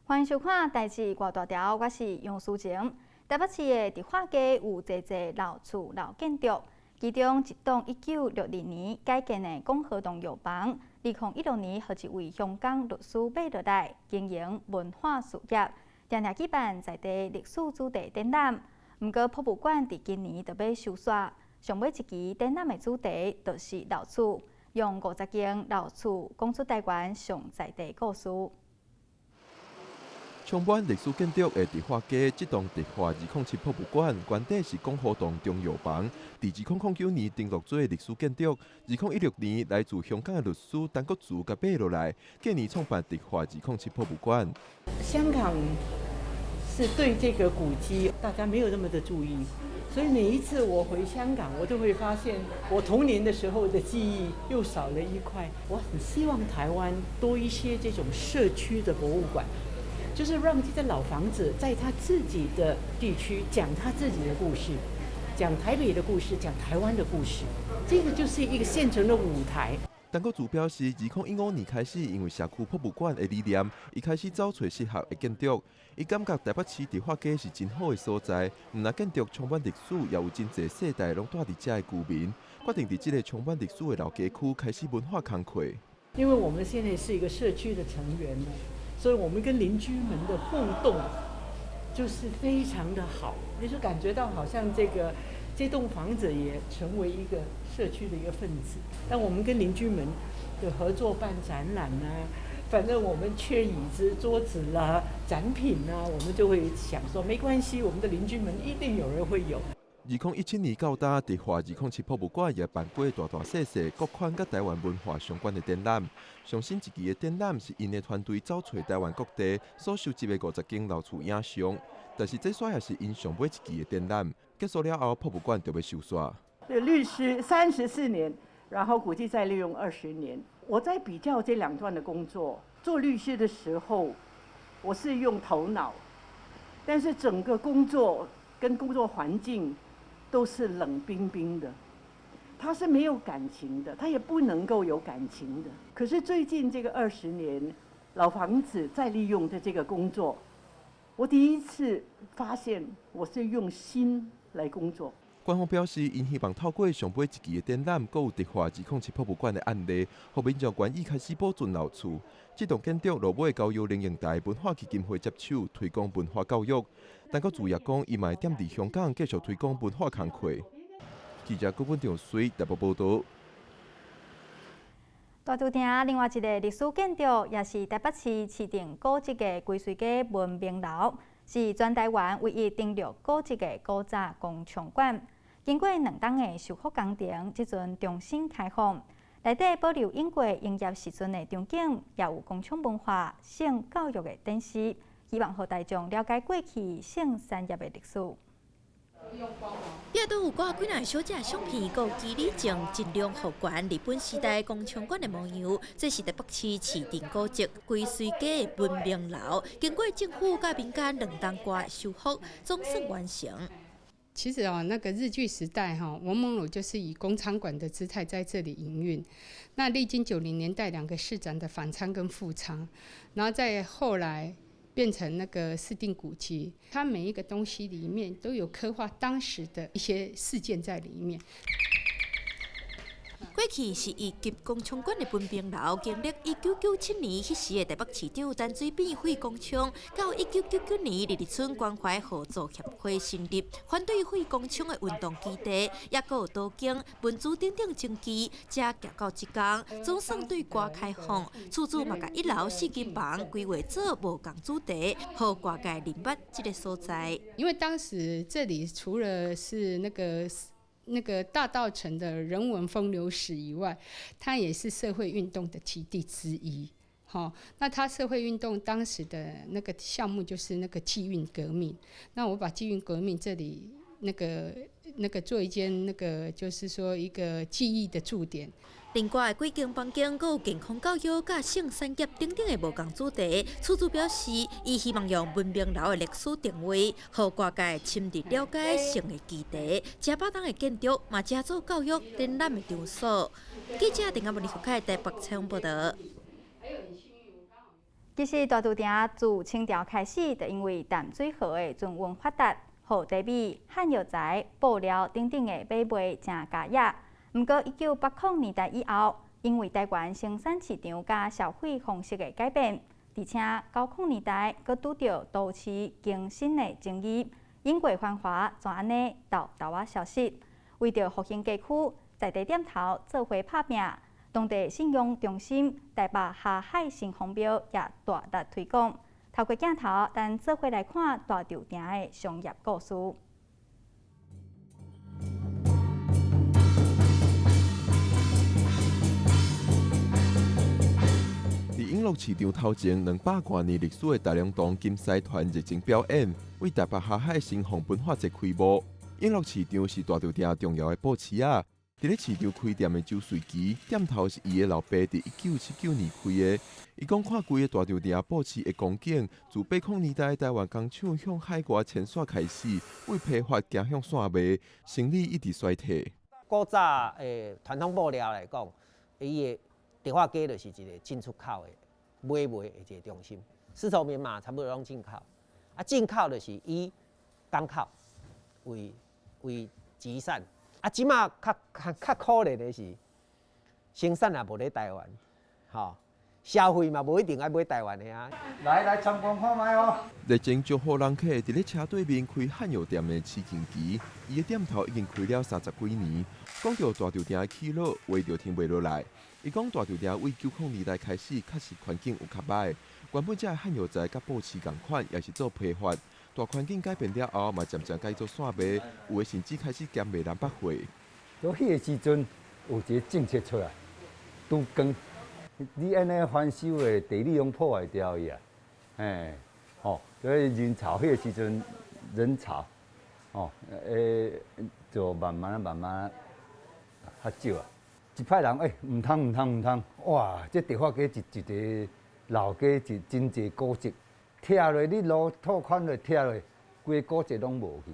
歡迎收看《代誌外大條》，我是楊淑晴。台北市的迪化街有濟濟老厝老建築，其中一棟1962年改建的廣和堂藥房，2016年予一位香港律師買落來經營文化事業，定定舉辦在地歷史主題展覽。毋過博物館佇今年就欲收煞，上尾一期展覽的主題就是老厝，用50間老厝講出台灣上在地故事。充滿歷史建築的迪化街，這棟迪化207博物館，原底是廣和堂中藥房。佇2009年登錄做歷史建築。2016年來自香港的律師陳國慈共買落來，隔年創辦迪化207博物館。香港是對這個古蹟大家沒有那麼的注意，所以每一次我回香港，我都會發現我童年的時候的記憶又少了一塊。我很希望台灣多一些這種社區的博物館。就是讓這些老房子在他自己的地區講他自己的故事，講台北的故事，講台灣的故事，這個就是一個現成的舞台。陳國慈表示，2015年開始，因為社區博物館的理念，伊開始走揣適合的建築。伊感覺台北市迪化街是真好的所在，毋但建築充滿歷史，也有真濟世代攏蹛佇遮的居民，決定佇這個充滿歷史的老街區開始文化工課。因為我們現在是一個社區的成員。所以我們跟鄰居們的互動就是非常的好，你就感覺到好像這棟房子也成為一個社區的一個分子。但我們跟鄰居們的合作辦展覽啊，反正我們缺椅子、桌子啦、展品啊，我們就會想說沒關係，我們的鄰居們一定有人會有。2017年到今，迪化207博物館也辦過大大細細各款佮台灣文化相關的展覽。上新一期的展覽是𪜶的團隊走揣台灣各地所收集的50間老厝影像，但是這煞也是𪜶上尾一期的展覽。結束了後，博物館就欲收煞。律師34年，然後古蹟再利用20年。我在比較這兩段的工作，做律師的時候，我是用頭腦，但是整個工作跟工作環境都是冷冰冰的，他是沒有感情的，他也不能夠有感情的。可是最近這個二十年，老房子再利用的這個工作，我第一次發現我是用心來工作。官方表示，𪜶希望透過上尾一期的展覽，閣有迪化207博物館的案例，予民眾願意開始保存老厝。這棟建築落尾交由靈應台文化基金會接手推廣文化教育。陳國慈也講，伊嘛會踮佇香港繼續推廣文化工課。記者郭文長水台北報道。大稻埕另外一个歷史建築，也是台北市市定古蹟的歸綏街文明樓，是全台灣唯一登錄古蹟的古早工廠館。經過兩冬的修復工程，這陣重新開放，內底保留英國營業時陣的場景，也有工廠文化、性教育的展示，希望予大眾了解過去性產業的歷史。壁都有掛幾若小隻相片，閣有機理證盡量復原日本時代工廠館的模樣。這是台北市市定古蹟歸綏街文明樓，經過政府佮民間兩冬外修復，總算完成。其實哦，那個日據時代哈，文明樓就是以工廠館的姿態在這裡營運。那歷經90年代兩個市長的返倉跟復倉，然後再後來變成那個市定古蹟。它每一個東西裡面都有刻畫當時的一些事件在裡面。過去是一級工廠館的文明樓，經歷1997年彼時的台北市長陳水扁廢工廠，到1999年日日村關懷互助協會成立，反對廢工廠的運動基地，也閣有多間文資等等證據，才行到這工，總算對外開放。厝主嘛共一樓四間房規劃做無仝主題，予外界認捌這个所在。因為當時這裡除了是那個大稻埕的人文風流史以外，它也是社會運動的基地之一。好，那它社會運動當時的那個項目就是那個計運革命。那我把計運革命這裡那個做一間那個就是說一個記憶的駐點。另外幾間房間閣有健康教育、佮性產業等等的無仝主題。厝主表示，伊希望用文明樓的歷史定位，予外界深入了解性的議題。這百棟的建築嘛，成做教育展覽的場所。記者鄧阿文立開台北採訪報道。其實大稻埕自清朝開始，就因為淡水河的船運發達，予茶米、漢藥材、布料等等的買賣誠佳也。毋過1980年代以後，因為台灣生產市場佮消費方式的改變，而且90年代閣拄著都市更新的爭議，永過繁華就按呢沓沓仔消失。為著復興街區，在地店頭做伙拍拚，當地信仰中心台北霞海城隍廟也大力推廣。透過鏡頭，咱做伙來看大稻埕的商業故事。佇永樂市場頭前200外年歷史的大龍峒金獅團熱情表演，為台北霞海城隍文化節開幕。永樂市場是大稻埕重要的布市仔。佇咧市場開店的周瑞基，店頭是伊的老爸佇1979年開的。伊講看規个大稻埕布市的光景，自80年代台灣工廠向海外遷徙開始，為批發行向線賣，生意一直衰退。古早的傳統布料來講，伊的迪化街就是一個進出口的買賣的一個中心，絲綢棉嘛差不多攏進口，啊進口就是以港口為集散。啊，這馬較較較可憐的是，生產也無咧台灣，吼，消費嘛無一定愛買台灣的啊。來來參觀看覓哦。熱情招呼人客，佇咧車對面開漢藥店的徐慶基，伊的店頭已經開了30幾年。講著大稻埕的起落，話就停袂落來。伊講大稻埕為90年代開始，確實環境有較䆀。原本這漢藥材佮布市仝款，也是做批發。大環境改變了後，嘛漸漸改做線賣，有的甚至開始兼賣南北貨。到彼個時陣，有一個政策出來，拄光，你按呢翻修的地理攏破壞掉去啊！嘿，吼，所以人潮彼個時陣人潮，吼，就慢慢慢慢較少啊。一派人毋通毋通毋通，哇！這迪化街一個老街，一真濟古蹟。拆落你路拓寬落拆落，規个古蹟攏無去。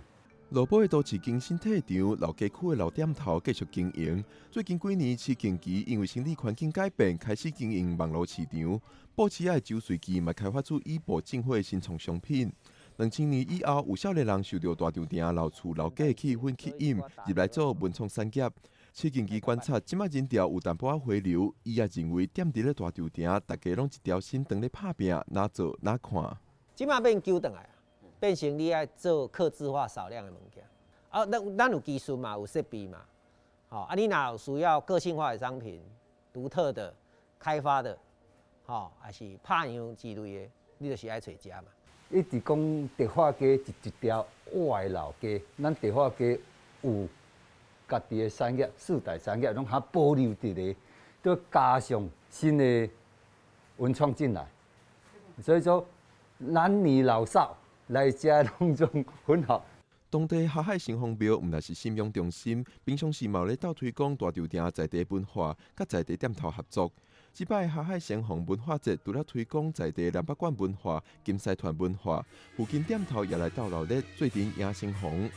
落尾都市更新退場，老街區的老店頭繼續經營。最近幾年，市近期因為生理環境改變，開始經營網路市場。布市仔的周瑞基嘛開發出以布進貨的新創商品。2000年以後，有少年人受著大稻埕老厝老街的氣氛吸引，入來做文創產業。市近期觀察，這擺人潮有淡薄仔回流，伊也認為踮佇咧大稻埕，大家攏一條心，當咧拍拚，哪做哪看。這擺變糾轉來，變成你愛做客製化少量的物件。啊，咱有技術嘛，有設備嘛，吼，啊，你若有需要個性化的商品、獨特的開發的，吼，還是拍樣之類的，你就是愛揣遮嘛。一直講迪化街是一條活的老街，咱迪化街有家己的產業，四大產業攏還保留佇咧，閣加上新的文創進來，所以說男女老少來遮攏總很好。當地霞海城隍廟毋但是信仰中心，平常時嘛有咧鬥推廣大稻埕在地文化，佮在地店頭合作。這擺霞海城隍文化節，除了推廣在地南北館文化、金獅團文化，附近店頭也來鬥鬧熱，做陣迎城隍。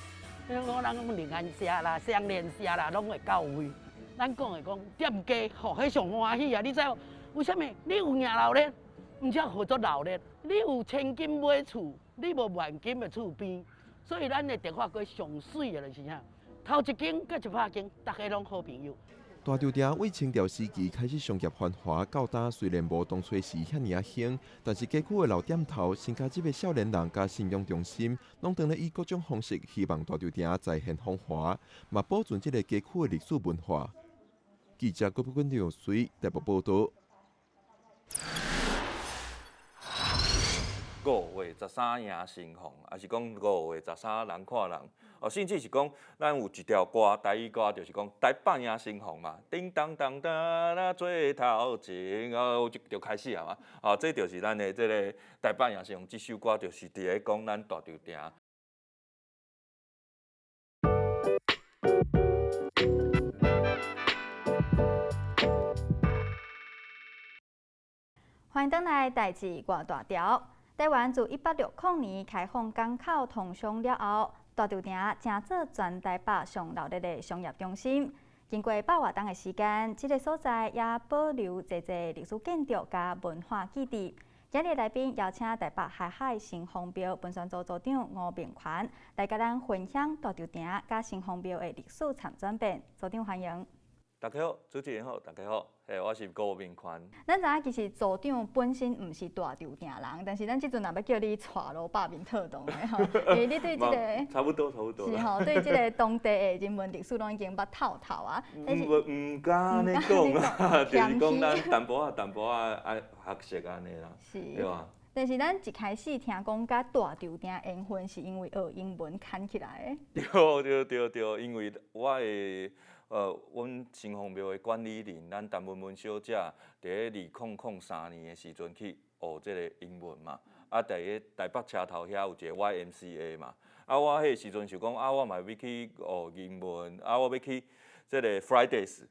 比如講，咱講靈安社啦、雙連社啦，攏會到位。咱講的講店家，吼，彼上歡喜啊！你知無？為啥物？你有迎鬧熱，毋才號做鬧熱。你有千金買厝，你無萬金的厝邊。所以咱的迪化街上媠的就是啥？頭一間佮一百間，大家攏好朋友。大稻埕為清朝時期開始商業繁華，到今雖然無當初時遐爾仔興，但是街區的老店頭、新加入的少年人佮信仰中心，攏當咧以各種方式希望大稻埕再現風華，嘛保存這个街區的歷史文化。記者郭國軍、劉水台北報導。5月13迎城隍，抑是講5月13人看人，哦，甚至是講咱有一條歌，台語歌就是講台北迎城隍嘛，叮當當當啦做頭前，哦，就開始啊嘛，哦，這就是咱的這个台北迎城隍這首歌，就是佇咧講咱大稻埕。歡迎轉來代誌外大條。台灣自1860年開放港口通商了後，大稻埕成做全台北上鬧熱的商業中心。經過百外冬的時間，這个所在也保留濟濟歷史建築佮文化記憶。今日來賓邀請台北霞海城隍廟文宣組組長吳明權來佮咱分享大稻埕佮城隍廟的歷史參轉變。組長歡迎。大家好，主持人好，大家好，嘿，我是吳明權。咱知影其實組長本身毋是大稻埕人，但是咱這陣若欲叫你帶路百面套動的吼，因為你對這個差不多差不多是吼，對這個當地的人文歷史攏已經捌透透啊。毋敢按呢講啦，就是講咱淡薄仔淡薄仔愛學習按呢啦，是，對吧？但是咱一開始聽講佮大稻埕緣分，是因為學英文牽起來的。對對對對，因為我的。阮城隍廟的管理人，咱陳文文小姐，佇咧2003年的時陣去學這个英文嘛。啊，佇咧台北車頭遐有一个 YMCA 嘛。啊，我彼个時陣想講，啊，我嘛欲去學英文，啊，我欲去這个 Fridays，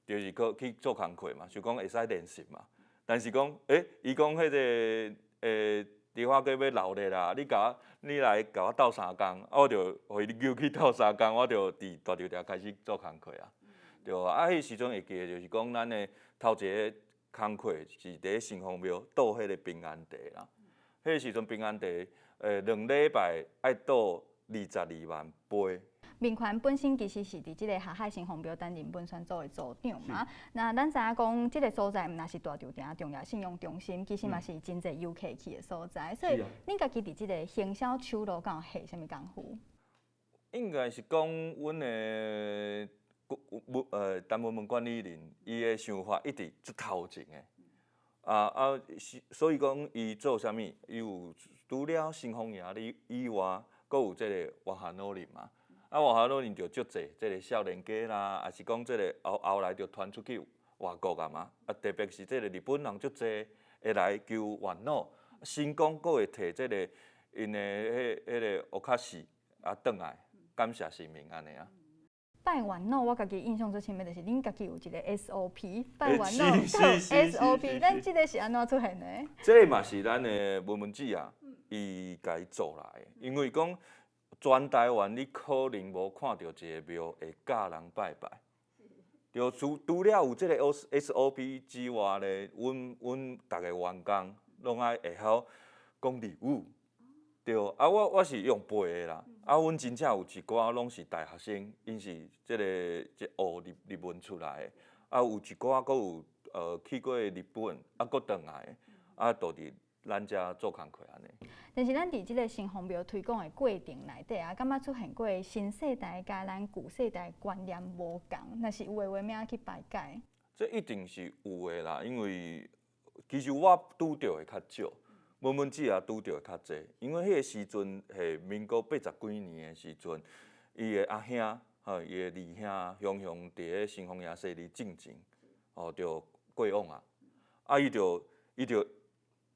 就是去去做工課嘛，想講會使練習嘛。但是講，欸，伊講彼个迪化街欲鬧熱啦，你共我，你來共我鬥相共，啊，我就予伊揪去鬥相共，我就佇大稻埕開始做工課啊。對啊，啊，彼時陣會記得就是講，咱的頭一个工課是佇咧城隍廟倒彼个平安茶啦。彼个時陣平安茶，2禮拜愛倒22萬杯。明權本身其實是佇這个霞海城隍廟擔任文宣組的組長嘛。那咱知影講，這个所在毋但是大稻埕重要信仰中心，其實嘛是真濟遊客去的所在。所以，恁家己佇這个行銷手路敢有下啥物工夫？應該是講，阮的陳文文管理人，伊的想法一直足頭前的。啊啊，是所以講，伊做啥物？伊有除了城隍爺以外，閣有這个瓦哈努林嘛。啊，外口老人就足濟，這个少年家啦，抑是講這个後後來就傳出去外國啊嘛。啊，特別是這个日本人足濟會來求願老，神功閣會提這个𪜶的彼个お菓子啊轉來感謝神明按呢啊。拜元老，我家己印象最深的就是恁家己有一个 SOP，拜元老 SOP，咱這个是按怎出現的？這个嘛是咱的文文姊啊，伊共伊做來的，因為講。全台灣你可能無看著一个廟會教人拜拜，對，除了有這个 SOP 之外咧，阮逐个員工攏愛會曉講日語，對，啊我我是用背的啦，啊阮真正有一寡攏是大學生，𪜶是這个這學日日文出來的，啊有一寡閣有去過日本，啊閣轉來的，啊就佇咱遮做工課按呢。但是咱佇這个城隍廟推廣的過程內底啊，感覺出現過新世代佮咱舊世代觀念無仝，若是有的話，欲按怎去排解？這一定是有的啦，因為其實我拄著的較少，文文姊也拄著的較濟。因為彼个時陣係民國八十幾年的時陣，伊的阿兄，吼，伊的二兄雄雄佇咧城隍爺洗禮進前，哦，就過往啊，啊，伊就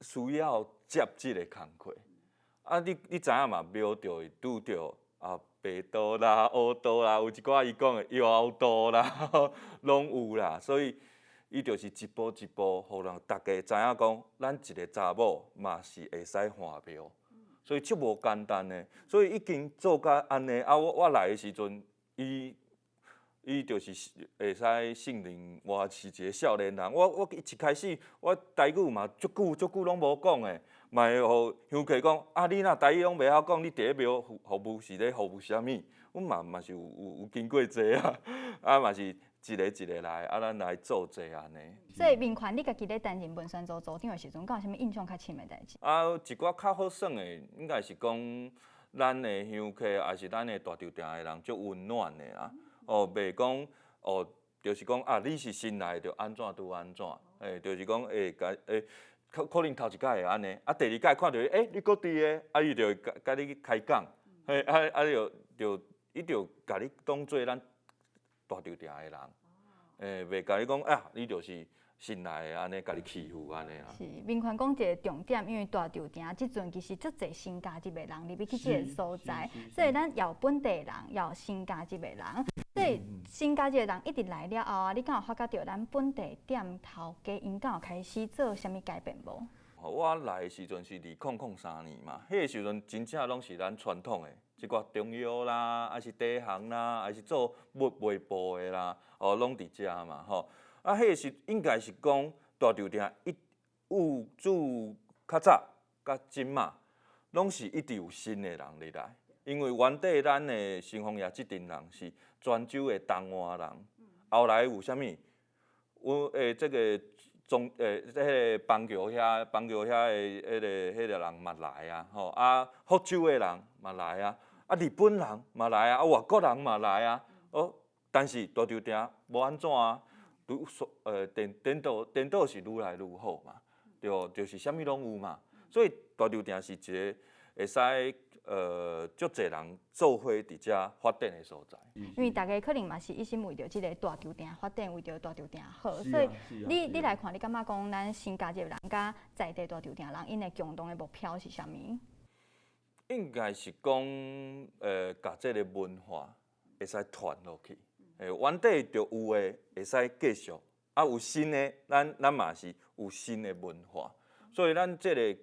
需要接這个工課。啊，你知影嘛？廟就會拄著啊，白道啦、烏道啦，有一寡伊講的妖道啦，攏有啦。所以伊就是一步一步，予人逐家知影講，咱一个查某嘛是會使換廟，所以足無簡單的。所以已經做甲按呢，啊，我來的時陣，伊就是會使信任我是一个少年人。我一開始我台語嘛足久足久攏無講的。嘛會予鄉客講，啊，你若台語攏袂曉講，你佇咧廟服務是咧服務啥物？阮嘛嘛是有經過這啊，啊嘛是一个一个來，啊咱來做這按呢。所以明權，你家己咧擔任文宣組組長的時陣，敢有啥物印象較深的代誌？啊，一寡較好耍的，應該是講咱的鄉客，抑是咱的大稻埕的人足溫暖的啦。哦，袂講哦，就是講啊，你是新來的，就按怎就按怎，欸，就是講會共欸。可能頭一擺會按呢，啊，第二擺看著伊，欸，你閣佇个，啊，伊就會共你開講，嘿，啊啊，就伊就共你當做咱大稻埕的人，欸，袂共你講啊，你就是新來的按呢，共你欺負按呢啊。是，明權講一个重點，因為大稻埕這陣其實足濟新加入的人入去這个所在，所以咱有本地人，有新加入的人。所以新加入的人一直來了後啊，你敢有發覺著咱本地店頭家𪜶敢有開始做啥物改變無？我來的時陣是2003年嘛，彼个時陣真正攏是咱傳統的，一寡中藥啦，抑是茶行啦，抑是做木賣布的啦，哦，攏佇遮嘛，吼。啊，彼个時應該是講大稻埕一有自較早佮這馬，攏是一直有新的人入來。因為原底咱的新豐爺這陣人是泉州的東岸人，後來有啥物？阮這个中這个邦橋遐邦橋遐的彼个人嘛來啊，吼啊福州的人嘛來啊，啊日本人嘛來啊，啊外國人嘛來啊，哦，但是大稻埕無按怎啊，愈顛顛倒顛倒是愈來愈好嘛，對，就是啥物攏有嘛，所以大稻埕是一个會使足濟人做伙佇遮發展的所在。因為大家可能嘛是一心為著這个大稻埕發展，為著大稻埕好，所以你來看，你感覺講咱新加入人佮在地大稻埕人，𪜶的共同的目標是啥物？應該是講，共這个文化會使傳落去，原底就有的會使繼續，啊有新的，咱嘛是有新的文化。所以咱這个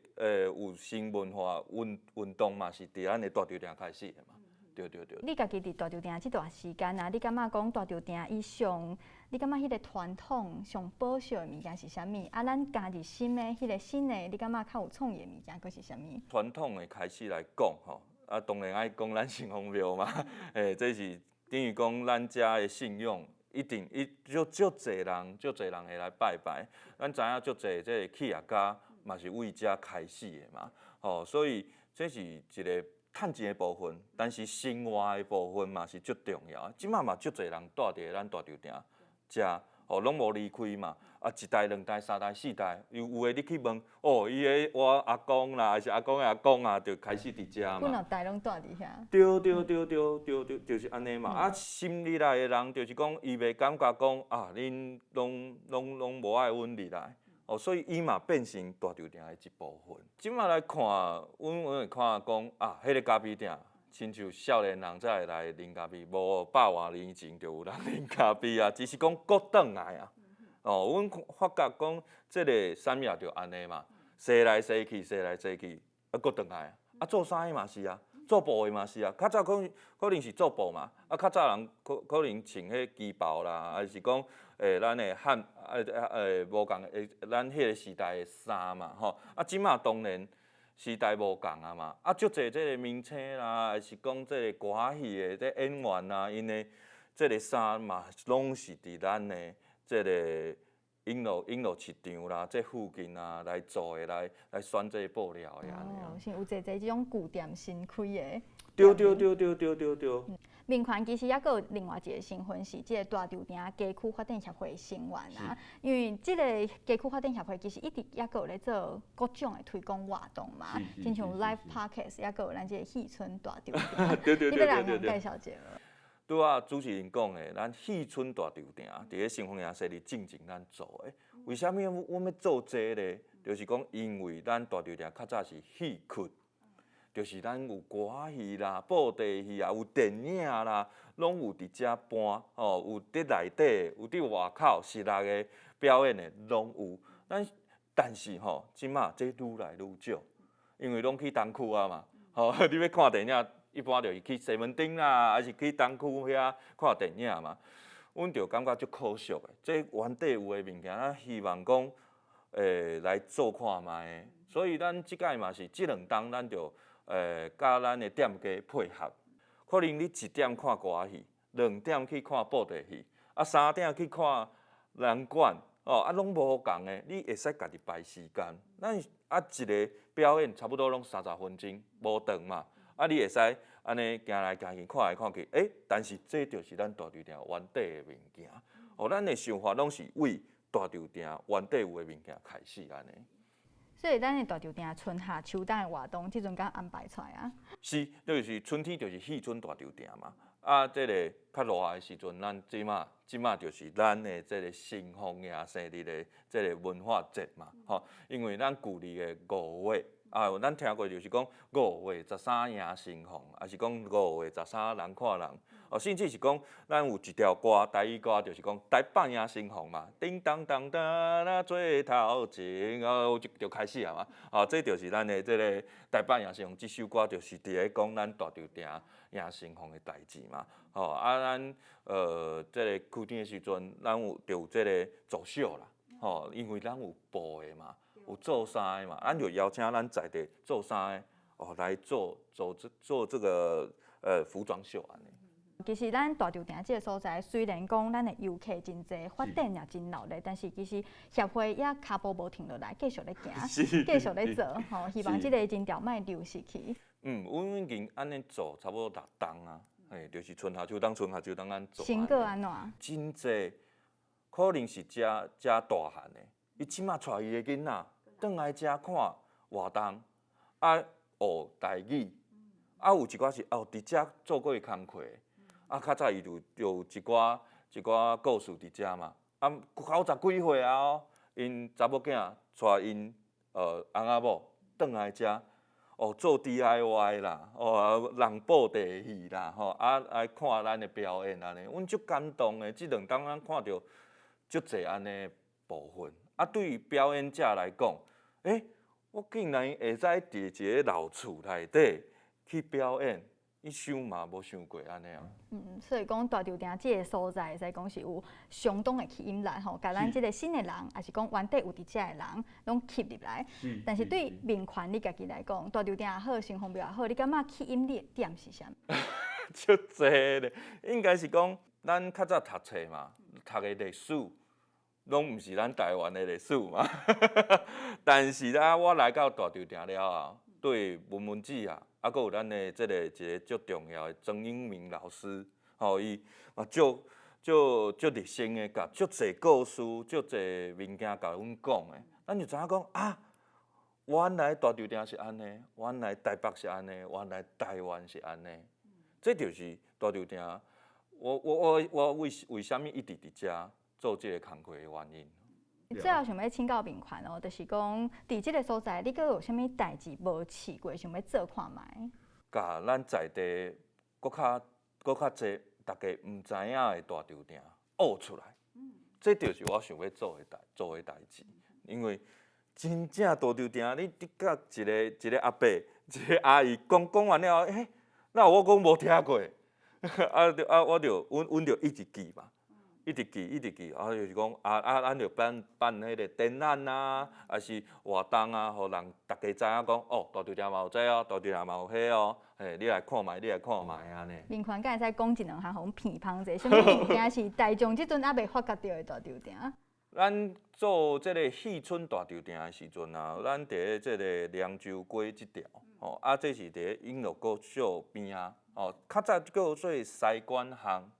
有新文化運運動嘛，是佇咱的大稻埕開始的嘛，對對對。你家己佇大稻埕這段時間啊，你感覺講大稻埕伊上，你感覺彼个傳統上保守的物件是啥物？啊，咱加入新的彼个新的，你感覺較有創意的物件，閣是啥物？傳統的開始來講吼，啊，當然愛講咱城隍廟嘛，這是等於講咱遮的信仰。一定伊足足濟人，足濟人會來拜拜。咱知影足濟這个企業家嘛是為遮開始的嘛，吼，所以這是一个趁錢的部分，但是生活的部分嘛是足重要。這馬嘛足濟人蹛佇咱大稻埕遮，吼，攏無離開嘛。啊，一代、兩代、三代、四代，有有的你去問，哦，伊的我阿公啦，還是阿公的阿公啊，就開始佇遮嘛。幾若代攏蹛佇遐。對對對對對對，就是按呢嘛。啊，新入來的人就是講，伊袂感覺講啊，恁攏攏攏無愛阮入來，哦，所以伊嘛變成大稻埕的一部分。這馬來看，阮阮會看講啊，彼个咖啡店，親像少年人才會來啉咖啡，無百外年前就有人啉咖啡啊，只是講閣轉來啊。哦，阮發覺講這个產業就按呢嘛，踅來踅去，踅來踅去，啊，閣轉來啊。做衫的嘛是啊，做布的嘛是啊。較早可可能是做布嘛，啊，較早人可可能穿彼旗袍啦，還是講咱的漢無仝咱彼个時代的衫嘛，吼。啊，這馬當然時代無仝啊嘛，啊，足濟這个明星啦，還是講這個歌仔戲的這演員啊，𪜶的這个衫嘛，攏是佇咱的這个永樂永樂市場啦，這附近啊來做的，來來選這个布料的按呢。哦，是有濟濟這種舊店新開的。對對對對對對對。民權其實猶閣有另外一个身份是這个大稻埕街區發展協會成員啊，因為這个街區發展協會其實一直猶閣有咧做各種的推廣活動嘛，親像 Live Podcast，猶閣有咱這个戲村大稻埕。對對對對對。你欲來介紹一下無？拄仔主持人講的，咱戲村大稻埕佇咧新豐爺生日進前咱做的，為啥物阮欲做這个咧？就是講，因為咱大稻埕較早是戲曲，就是咱有歌仔戲啦、布袋戲啊、有電影啦，攏有佇遮搬，吼，有佇內底，有佇外口室內的表演的，攏有。咱但是吼，這馬這愈來愈少，因為攏去東區啊嘛，吼，你欲看電影。一般就是去西門町啦，還是去東區遐看電影嘛。阮就感覺足可惜的，這原底有的物件，咱希望講，來做看覓。所以咱這擺嘛是這兩冬，咱就佮咱的店家配合。可能你一點看歌仔戲，兩點去看布袋戲，啊三點去看人館，哦啊攏無仝的，你會使家己排時間。咱啊一个表演差不多攏30分鐘，無長嘛。啊，你會使按呢行來行去，看來看去，欸，但是這就是咱大稻埕原底的物件。哦，咱的想法攏是為大稻埕原底有的物件開始按呢。所以咱的大稻埕春夏秋冬的活動，這陣敢安排出來啊？是，就是春天就是戲村大稻埕嘛。啊，這个較熱的時陣，咱這馬這馬就是咱的這个新豐爺生日的這个文化節嘛。吼，因為咱舊曆的五月。啊，咱聽過就是講5月13迎新豐，抑是講五月十三人看人，哦，甚至是講咱有一條歌，台語歌就是講台北迎新豐嘛，叮當當當啦做頭前，哦，就就開始啊嘛，哦，這就是咱的這个台北迎新豐這首歌，就是佇咧講咱大稻埕迎新豐的代誌嘛，吼，啊，咱這个秋天的時陣，咱有就有這个做秀啦，吼，因為咱有布的嘛。有做衫的嘛，咱就邀請咱在地做衫的哦來做做這做這個服裝秀按呢。其實咱大稻埕這个所在，雖然講咱的遊客真濟，發展也真熱烈，但是其實協會也跤步無停落來，繼續咧行，繼續咧做，吼，希望這个人潮莫流失去。嗯，阮已經按呢做差不多六冬啊，嘿，就是春夏秋冬，春夏秋冬按做。成果按怎？真濟，可能是遮遮大漢的，伊這馬帶伊的囡仔轉來遮看活動，啊學台語，啊有一寡是哦佇遮做過工課。啊，較早伊就有一寡一寡故事佇遮嘛。啊，九十幾歲啊哦，𪜶查某囝帶𪜶翁仔某轉來遮，哦做 DIY 啦，哦人布袋戲啦，吼啊來看咱的表演按呢，阮足感動的。這兩冬咱看著足濟按呢部分。啊，對於表演者來講，欸，我竟然會使佇一個老厝內底去表演。伊想嘛無想過按呢啊。嗯，所以講大稻埕這个所在，會使講是有相當的吸引力吼，共咱這个新的人，抑是講原底有佇遮的人，攏吸入來。但是對明權你家己來講，大稻埕也好，城隍廟也好，你感覺吸引你的點是啥物？足濟咧，應該是講咱較早讀冊嘛，讀的歷史攏毋是咱台灣的歷史嘛。但是啊，我來到大稻埕了後，對文文姊啊。啊，閣有咱的這个一个足重要的曾英明老師，吼，伊嘛足足足熱心的，共足濟故事、足濟物件共阮講的，咱就知影講啊，原來大稻埕是按呢，原來台北是按呢，原來台灣是按呢，這就是大稻埕。我我我我為為啥物一直佇遮做這个工課的原因。最後想欲請教明權哦，就是講佇這个所在，你閣有啥物代誌無試過，想欲做看覓？共咱在地閣較閣較濟，大家毋知影的大稻埕挖出來，這就是我想欲做的代做的代誌。因為真正大稻埕，你你佮一个一个阿伯、一个阿姨講講完了後，欸，哪有我講無聽過？啊啊，我就阮阮就一直記嘛。一直記，一直記，啊，就是講，啊啊，咱就辦辦彼个展覽啊，抑是活動啊，予人逐家知影講，哦，大稻埕嘛有這哦，大稻埕嘛有彼哦，嘿，你來看覓，你來看覓按呢。明權敢會使講一兩項，予阮鼻芳者，啥物物件是大眾這陣猶未發覺著的大稻埕？咱做這个戲春大稻埕的時陣啊，咱佇咧這个涼州街這條，吼，啊，這是佇咧永樂國小邊仔，哦，較早叫做西館巷，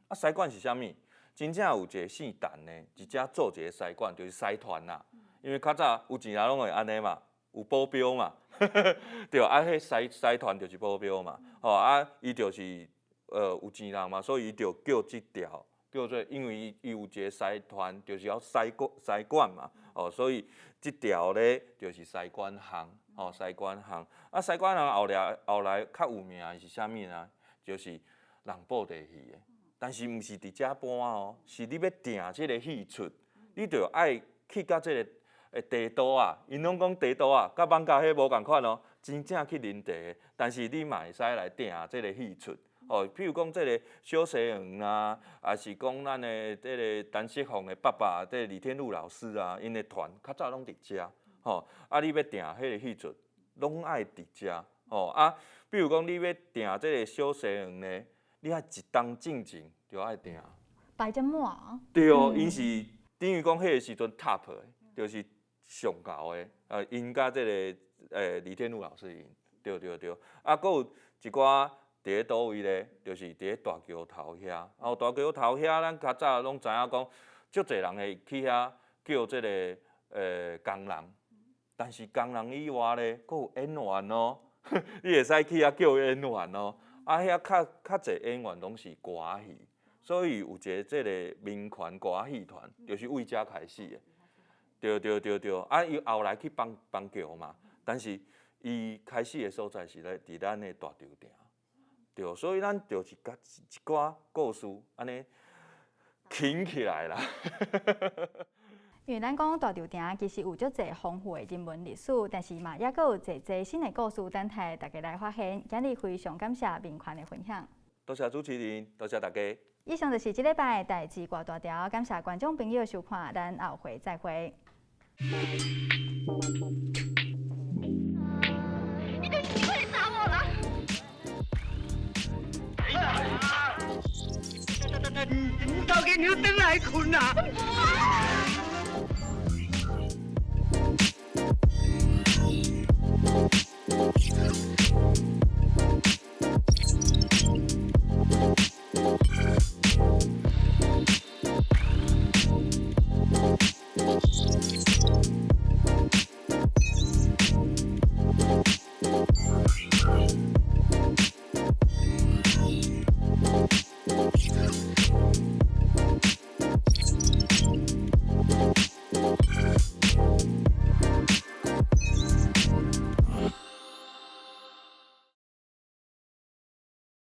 啊，西館是啥物？真正有一个姓陳的，佇遮做一个西館，就是西團啦。因為較早有錢人攏會按呢嘛，有保鏢嘛，對，啊，彼西西團就是保鏢嘛，吼啊，伊就是有錢人嘛，所以伊就叫這條叫做，因為伊伊有一个西團，就是叫西館西館嘛，哦，所以這條咧就是西館巷，吼，西館巷。啊，西館巷後來後來較有名的是啥物呢？就是人布袋戲的。但是毋是佇遮搬哦，是你欲訂這个戲出，你就愛去到這个茶桌仔，𪜶攏講茶桌仔，佮網咖彼無仝款哦，真正去啉茶，但是你嘛會使來訂這个戲出，哦，譬如講這个小西園啊，抑是講咱的這个陳世鳳的爸爸，這个李天祿老師啊，𪜶的團較早攏佇遮，吼，啊，你欲訂彼个戲出，攏愛佇遮，吼啊，比如講你欲訂這个小西園呢，你愛一冬進前就愛訂。排遮滿。對哦，𪜶是等於講彼个時陣 top 的，就是上𠢕的，𪜶佮這个李天祿老師𪜶，對對對，啊，閣有一寡佇咧佗位咧，就是佇咧大橋頭遐，哦，大橋頭遐，咱較早攏知影講，足濟人會去遐叫這个工人，但是工人以外咧，閣有演員哦，你會使去遐叫演員哦。啊，遐較較濟演員攏是歌仔戲，所以有一个這个民權歌仔戲團，就是為遮開始的。對對對對，啊，伊後來去板板橋嘛，但是伊開始的所在是咧佇咱的大稻埕。對，所以咱就是共一寡故事按呢拼起來啦。因為咱講大稻埕其實有足濟豐富的人文歷史，但是嘛，猶閣有濟濟新的故事等待大家來發現。今日非常感謝明權的分享。多謝主持人，多謝大家。以上就是這禮拜的代誌掛大條，感謝觀眾朋友收看，咱後回再會。你就是這款查某人！頭家娘轉來睏啦！